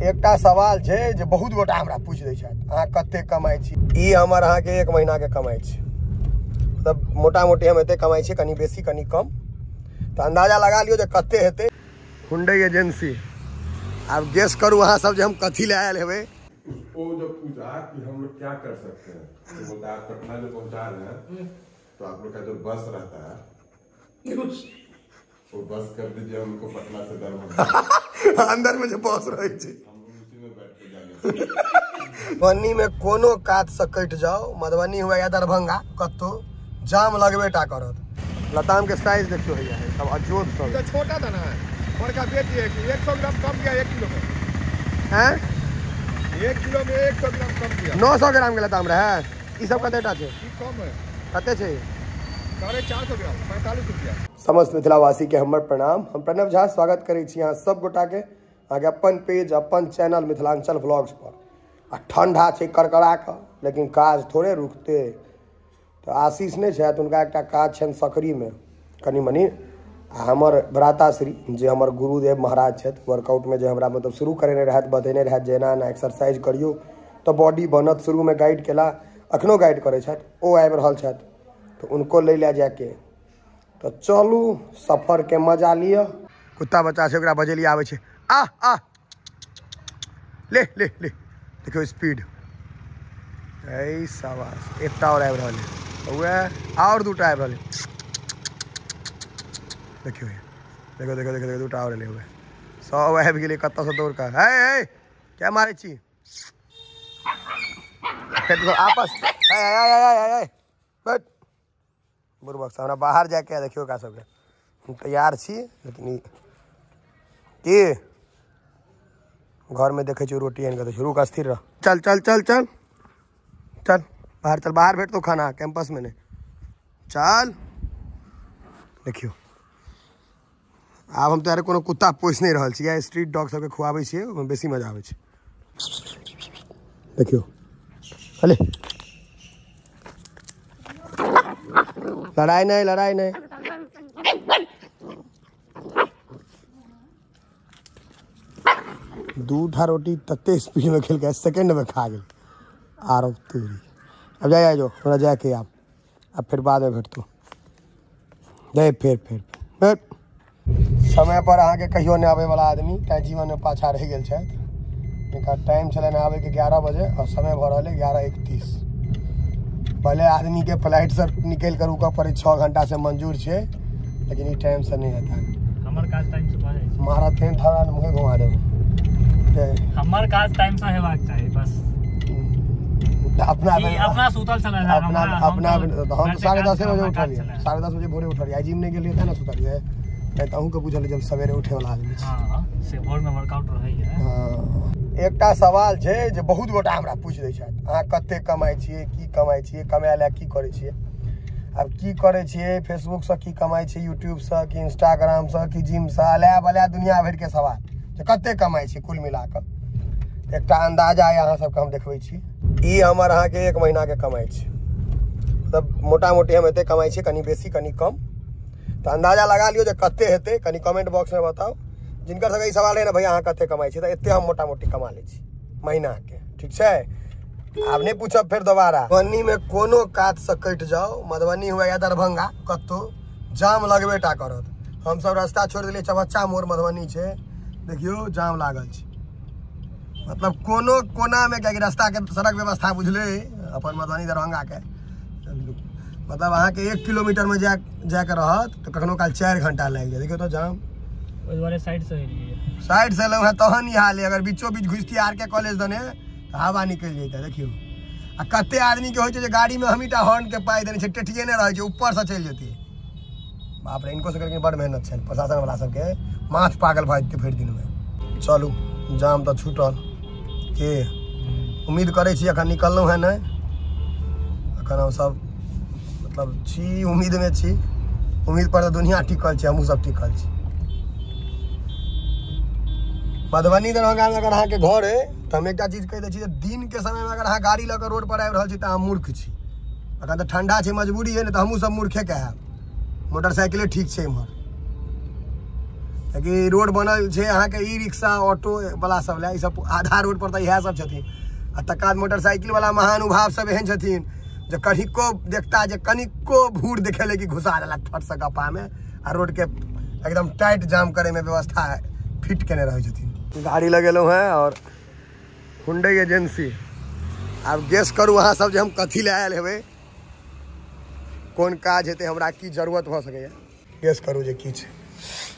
एकटा सवाल छै जे बहुत गोटा हमरा पूछि दै छथि, अहाँ कते कमाइ छी? ई हमर अहाँके एक महीना के कमाइ छै, मतलब मोटा मोटी हम एते कमाइ छी, कनि बेसी कनि कम, तऽ अंदाजा लगा लियौ जे कते हेतै। हुंडई एजेंसी, आब गेस करू अहाँ सब जे हम कथी लए आयल हेबै। उसको जब पूछा कि हम लोग क्या कर सकते हैं, तो बोलता है आप पटना जो पहुंचा रहे हैं तो आप लोग का जो बस रहता है वो बस कर दीजिए हमको पटना से दरभंगा। अंदर में जो बस रहे छै हम लोग उसी में बैठ के जाएंगे। मधुबनी में कोनो कात से कटि जाओ, मधुबनी हुआ या दरभंगा, कतौ जाम लगबे टा करत। लताम के साइज देखियो भैया, सब अजोध सब। तो छोटा था ना, बड़का बेच दिए कि 100 ग्राम कम गया 1 किलो में। हैं? 1 किलो में 100 ग्राम कम गया। 900 ग्राम के लताम रहे। ई सब कतेटा छै? ई कम है। कते छै? 450 ग्राम, 45 रुपया। समस्त मिथिलावासी के हमर प्रणाम। हम प्रणव झा स्वागत करै छी अहाँ सब गोटा के अहाँके अपन पेज अपन चैनल मिथिलांचल व्लॉग्स पर। आ ठंडा छै कड़कड़ा कऽ, लेकिन काज थोड़े रुकते। तऽ आशीष नहि छथि, हुनका एकटा काज छनि सकरीमे कनि मनि। आ हमर भ्राताश्री जे हमर गुरुदेव महाराज छथि, वर्कआउटमे जे हमरा मतलब शुरू करेने रहथि, बतेने रहथि जे एना एना एक्सरसाइज करियौ तऽ बॉडी बनत, शुरूमे गाइड केला, अखनो गाइड करै छथि, ओ आबि रहल छथि तऽ उनको लै लए जायके। तऽ चलू सफरके मजा लिअ। कुत्ता बच्चा छै ओकरा बजेलियै, आबै छै, आ आ ले ले ले, देखियौ स्पीड। ऐ शाबाश, एकटा आओर आबि रहल है, वएह आओर दूटा आबि रहल है। देखियौ देखो देखो देखो देखो, दूटा आओर एलै, वएह सब आबि गेलै कतऽसँ दौड़ कऽ। हे हे क्या मारै छी आपस? हे हे हे बैठ बुड़बक, हमरा बाहर जायके देखियौ ओकरा सबके। हम तैयार छी, लेकिन की घरमे देखै छियै रोटी आनि कऽ दै छै। रुक, स्थिर रह, चल चल चल चल चल बाहर चल, बाहर भेटतौ खाना, कैंपस में नहीं। चल देखियौ आब हम तोरा कोनो कुत्ता पोसि नहि रहल छी, स्ट्रीट डॉग सबके खुआबै छियै, ओहिमे बेसी मजा आबै छै। देखियौ अले, लड़ाई नहीं, लड़ाई नहीं। दूटा रोटी तते स्पीड में खेलकै, सेकेंड में खा गेल। आरो तोरी, अब जाए जो हमरा जाके आब, अब फिर बाद में भेटतौ। जाए फिर फिर फिर। समय पर अहाँके कहियो नहि आबै वाला आदमी तैं जीवन में पाछा रहि गेल छथि। हिनका टाइम छलनि आबैके 11 बजे और समय भऽ रहल है 11:31। भले आदमी के फ्लाइट से निकलि कऽ रुकऽ पड़ै 6 घंटा से मंजूर छै, लेकिन ई टाइम से नहि हेतै। हमर काज टाइम से भऽ जाइ छै। मारा तेहन थारा मुँहे घुमा देबै। हमर काज टाइम से हेबाक चाही बस। अपना अपना सुतल छलै, अपना अपना हम 10:30 बजे उठलियै, 10:30 बजे भोरे उठलियै। आइ जिम नहि गेलियै तैं ने सुतलियै, नहि तऽ अहूँके बुझल जे हम सवेरे उठे वाला आदमी छी। हां, से भोर में वर्कआउट रहैया। हां, एकटा सवाल छै जे बहुत गोटा हमरा पूछि दै छथि, अहाँ कते कमाइ छियै, की कमाइ छियै, कमाय लए की करै छियै? आब की करै छियै, फेसबुकसँ की कमाइ छियै, यूट्यूबसँ कि इंस्टाग्रामसँ कि जिमसँ, अलाय बलाय दुनिया भरिके सवाल जे कते कमाइ छियै कुल मिला कऽ। एकटा अंदाजा अहाँ सबके हम देखबै छी। ई हमर अहाँके एक महीना के कमाइ छै, मतलब मोटा मोटी हम एते कमाइ छियै, कनि बेसी कनि कम, तऽ अंदाजा लगा लियौ जे कते हेतै। कनि कमेंट बॉक्स में बताउ जिनकर सबके ई सवाल है ने, भैया अहाँ कते कमाइ छियै, तऽ एते हम मोटा मोटी कमा लै छी महीना के, ठीक छै? आब नहि पूछब फेर दोबारा। मधुबनी में कोनो कात से कटि जाओ, मधुबनी हुआ या दरभंगा, कतौ जाम लगबे टा करत। हमसब रास्ता छोड़ि देलियै, चौबच्चा मोड़ मधुबनी छै, देखियौ जाम लागल छै, मतलब कोनो कोना में, कियाकि रास्ता के सड़क व्यवस्था बुझले अपन मधुबनी दरभंगा के, मतलब अहाँके 1 किलोमीटर में जाके रहत तऽ कखनो काल 4 घंटा लागि जाय। देखियौ तऽ जाम ओहि दुआरे साइड से एलियै, साइड से एलहुँ हेँ तहन ई हाल है। अगर बीचो बीच घुसती आर के कॉलेज दने तऽ हवा निकलि जैतै। देखियौ आ कते आदमी के होइ छै जे गाड़ी में हमीटा हॉर्न के पाइ देने छै, टेटिए नहि रहै छै, ऊपर से चलि जेतै। बाप रे, इनको सबके लेकिन बड़ मेहनत छनि प्रशासन वाला सबके, माथ पागल भऽ जेतै भरि दिनमे। चलू जाम तऽ छूटल, के उम्मीद करै छी अखन निकललहुँ हेँ नहि, अखन हमसब मतलब छी उम्मीद में छी, उम्मीद पर तऽ दुनिया टिकल छै, हमहूँ सब टिकल छी। मधुबनी दरभंगा में अगर अहाँके घर है तऽ हम एकटा चीज कहि दै छी जे दिन के समय में अगर अहाँ गाड़ी लऽ कऽ रोड पर आबि रहल छी तऽ अहाँ मूर्ख छी। अखन तऽ ठंडा छै, मजबूरी है, नहि तऽ हमहूँ सब मूर्खे कहब। मोटरसाइकिले ठीक छै इम्हर। कियाकि रोड बनल छै अहाँके ई रिक्शा ऑटो वाला सब लए, ई सब आधा रोड पर तऽ इएह सब छथिन। आ तकर बाद मोटरसाइकिल वाला महानुभाव सब एहन छथिन जे कनिको देखता जे कनिको भूर देखेले कि घुसा देलक फट से गप्पा में, आ रोड के एकदम टाइट जाम करे में व्यवस्था फिट केने रहै छथिन। गाड़ी लगेलहुँ हेँ और हुंडई एजेंसी। आब गेस करू अहाँ सब जे हम कथी लए आयल हेबै, कोन काज हेतै, हमरा की जरूरत भऽ सकैए, गेस करू जे की छै।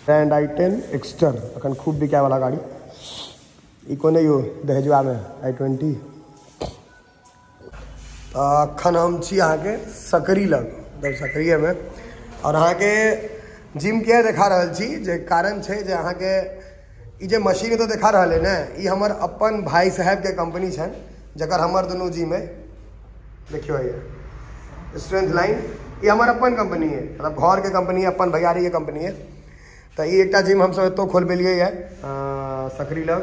ग्रैंड i10 Exter अखन खूब बिकाय वाला गाड़ी। ई कोन यौ दहेजुआमे i20। तऽ अखन हम छी अहाँके सकरी लग, मतलब सकरीएमे। और अहाँके जिम किया देखा रहल छी, जे कारण छै जे अहाँके ई जे मशीन एतऽ देखा रहल है ने, ई हमर अपन भाई साहेबके कंपनी छनि, जकर हमर दुनू जिम है। देखियौ ये स्ट्रेंथ लाइन, ई हमर अपन कंपनी है, मतलब घरके कंपनी है, अपन भैयारीके कंपनी है। तऽ ई एकटा जिम हमसब एतौ खोलबेलियै है सकरी लग,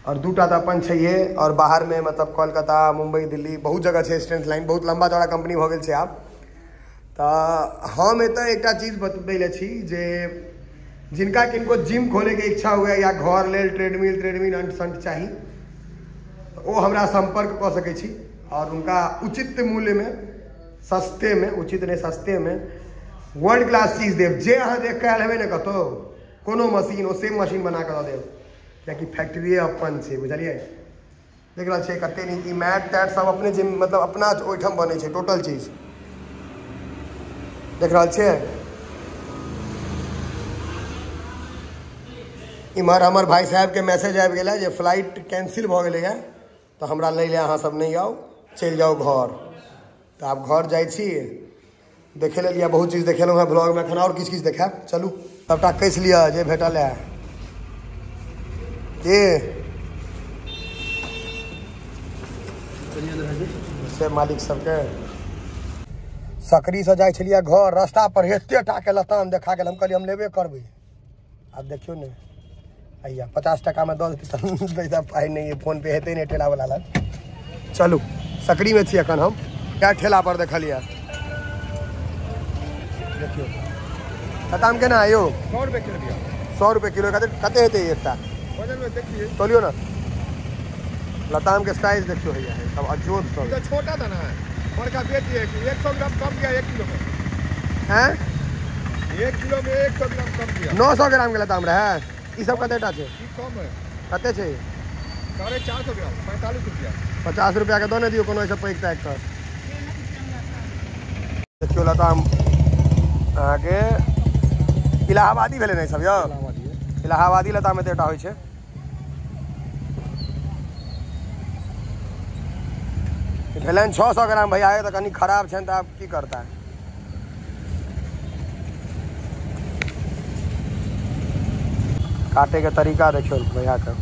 और दूटा तऽ अपन छैहे, और बाहरमे मतलब कोलकाता, मुम्बई, दिल्ली बहुत जगह छै स्ट्रेंथ लाइन, बहुत लम्बा चौड़ा कंपनी भऽ गेल छै आब। तऽ हम एतऽ एकटा चीज बतबै लए छी जे जिनका किनको जिम खोलैके इच्छा हुए या घर लेल ट्रेडमिल अंट संट चाही, तऽ ओ हमरा सम्पर्क कऽ सकै छी और हुनका उचित मूल्यमे, सस्तेमे, उचित नहि सस्तेमे वर्ल्ड क्लास चीज देब। जे अहाँ देख कऽ आयल हेबै ने कतहु कोनो मशीन, ओ सेम मशीन बना कऽ दऽ देब, कियाकि फैक्ट्रिए अपन छै, बुझलियै। देख रहल छियै कते नीक ई मैट तैट सब अपने जिम मतलब अपना ओहिठाम बनै छै टोटल चीज। देख रहल छियै इम्हर हमर भाई साहेबके मैसेज आबि गेलै जे फ्लाइट कैंसिल भऽ गेलैए, तऽ हमरा लै लए अहाँ सब नहि आउ, चलि जाउ घर। तऽ आब घर जाइ छी, देखे लेलियै बहुत चीज देखेलहुँ हेँ ब्लॉगमे, एखन आओर किछु किछु देखायब। चलू सबटा कसि लिअ जे भेटल है। के से मालिक सबके सकरीसँ जाइ छलियै घर, रास्ता पर एते टाके लताम देखा गेल, हम कहलियै हम लेबे करबै। आब देखियौ ने भैया 50 टकामे दऽ देतै तऽ पाइ नहि है, फोन पे हेतै नहि ठेला वाला लग। चलू सकरीमे छी एखन हम, क्या ठेला पर देखलियै। देखियौ लताम केना है यौ? 100 रुपये किलो दिया। 100 रुपये किलो कते हेतै एकटा? तोलियो ना लताम के साइज देखियो भैया, सब अजोध सब। तो छोटा था ना, बड़का बेच दिए कि 100 ग्राम कम गया 1 किलो में। हैं? 1 किलो में 100 ग्राम कम गया। 900 ग्राम के लताम रहे। ई सब कतेटा छै? ई कम है। कते छै? 450 ग्राम, 45 रुपया। 50 रुपया के दो ने दियो कोनो ऐसे पैक तैक कर। देखियो लताम अहाँके इलाहाबादी भेलै ने सब यौ? इलाहाबादी लताम एतेटा होइ छै। भेलनि 600 ग्राम भैया, तऽ कनि खराब छनि तऽ आब की करता। काटे के तरीका देखियौ भैया के।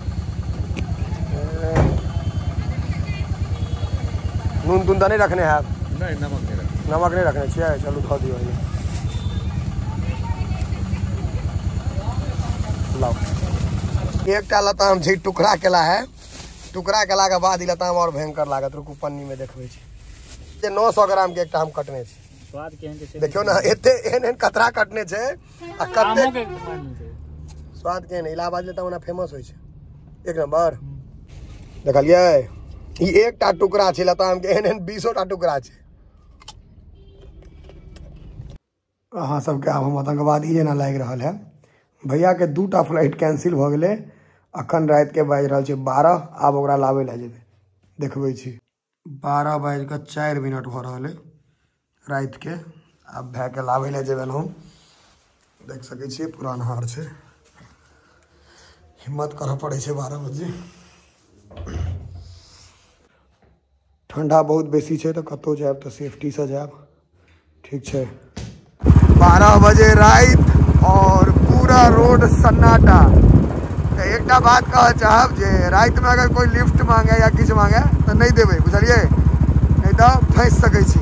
नून तून तऽ नहि रखने हैब? नहि, नमक नहि रखने। नमक नहि रखने छियै? चलू धऽ दियौ। लाउ एकटा लताम छै टुकड़ा केला है, टुकड़ा केला के बाद ई लताम और भयंकर लागत। रुकू पन्नी में देखबै छी। जे 900 ग्राम के एकटा हम कटने छी। स्वाद केहन छै देखियौ ने, एते एहन एहन कतरा कटने छै आ कते स्वाद केहन। इलाहाबाद लताम ओना फेमस होइ छै, एक नंबर। देखलियै ई एकटा टुकड़ा छै लताम के, एहन एहन 20 टा टुकड़ा छै। अहाँ सबके आब हम आतंकवादी जेना लागि रहल है। भैया के 2टा फ्लाइट कैंसिल भऽ गेलै। अखन राति के बाजि रहल छै 12, आब ओकरा लाबै लए जेबै। देखबै छी 12:04 भऽ रहल है राति के। आब भाय के लाबै लए जेबै हम। देख सकै छियै पूरा अन्हार छै, हिम्मत करऽ पड़ै छै 12 बजे। ठंडा बहुत बेसी छै तऽ कतहु जायब तऽ सेफ्टीसँ जायब, ठीक छै। 12 बजे राति और पूरा रोड सन्नाटा। तऽ एकटा बात कहऽ चाहब जे रातिमे अगर कोइ लिफ्ट मांगे या किछु मांगे तऽ नहि देबै, बुझलियै, नहि तऽ फँसि सकै छी,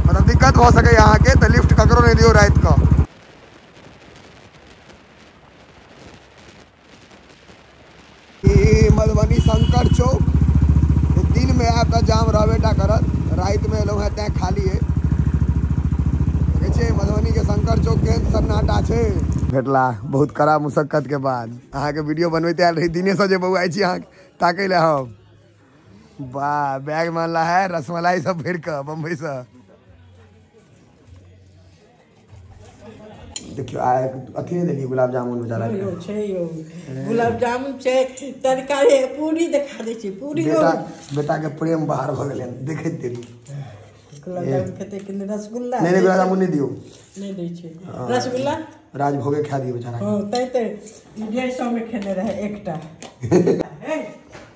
मतलब दिक्कत भऽ सकैए अहाँके। तऽ लिफ्ट ककरो नहि दियौ राति कऽ। ई मधुबनी शंकर चौक, दिनमे आयब तऽ जाम रहबे टा करत, रातिमे एलहुँ हेँ तैँ खाली है। देखै छियै मधुबनीके शंकर चौक केहन सन्नाटा छै। भेटला बहुत कड़ा मुशक्कत के बाद। अहाँके वीडियो बनबैत आयल रही दिनेसँ जे बौआइ छी अहाँ ताकै लए हम। वाह बैग में अनला है रसमलाई सब भरि कऽ बम्बईसँ। देखियो आइ अथी नहि देलियै गुलाब जामुन बेचारा के। छै यौ गुलाब जामुन छै, तरकारी पूरी देखा दै छी पूरी। बेटा बेटा के प्रेम बाहर भऽ गेलै देखैत देरी। गुलाब जामुन खेतै कि रसगुल्ला? नहीं नहीं गुलाब जामुन नहीं दियो। नहीं दै छै रसगुल्ला, राजभोगे खा दियो बेचारा। हां तै तै 150 में खेने रहे एकटा।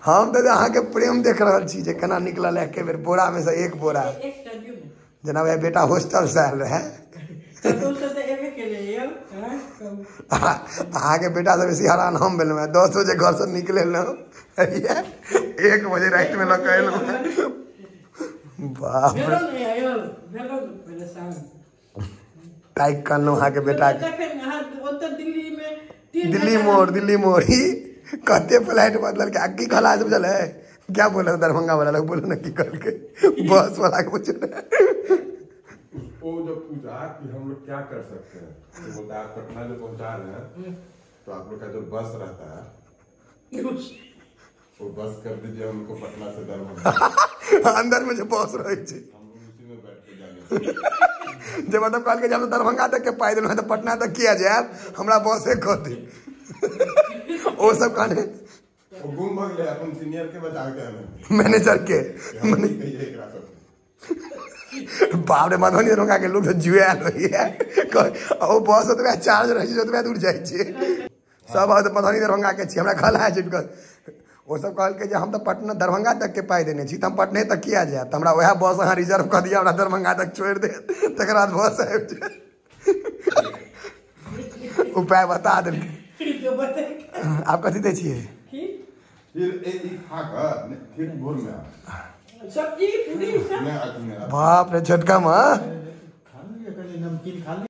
हम तऽ अहाँके प्रेम देख रहल छी जे केना निकलल एके बेर बोरा में से एक बोरा। एकटा दियो ने। जेना वएह बेटा हॉस्टल से आयल रहे। अहाँके बेटा से बेसी हैरान हम भेलहुँ हेँ। 10 बजे घर से निकले 1 बजे राति में लऽ कऽ एलहुँ हेँ। बाप रे ताकि कनलहुँ अहाँके बेटा के। दिल्ली मोड़ दिल्ली मोड़ ही कते फ्लाइट बदलल के। की कहला से बुझल है क्या बोले दरभंगा वाला लोग बोलो ना की कहलकै बस वाला के पूछल। वो जब पूछा कि हम लोग क्या कर सकते हैं तो बोलता है आप पटना जो पहुंचा रहे हैं तो आप लोग का जो बस रहता है वो बस कर दीजिए हमको पटना से दरभंगा। अंदर में जो बस रहे छे हम लोग उसी में बैठ के जाएंगे। जब मतलब कहल के जब दरभंगा तक के पाई देलहुँ तो पटना तक किया जाए हमरा बसे कह दे। वो सब कहने वो गुम भग ले अपन सीनियर के बचा के मैनेजर के बाप रे मधुबनी दरभंगा के लोग तो जुआल होइए। ओ बस ओतबे चार्ज रहै छै ओतबे दूर जाइ छियै सब। मधुबनी दरभंगा के छी हमरा कहला छै ओ सब कहलकै जे हम तऽ पटना दरभंगा तक के पाइ देने छी तऽ हम पटने तक किया जायब, तऽ हमरा वएह बस अहाँ रिजर्व कऽ दिअ हमरा दरभंगा तक छोड़ि देत तकर बाद बस आबि जायत। उपाय बता देलकै। आब कथी दै छियै? बाप रे छोटका माँ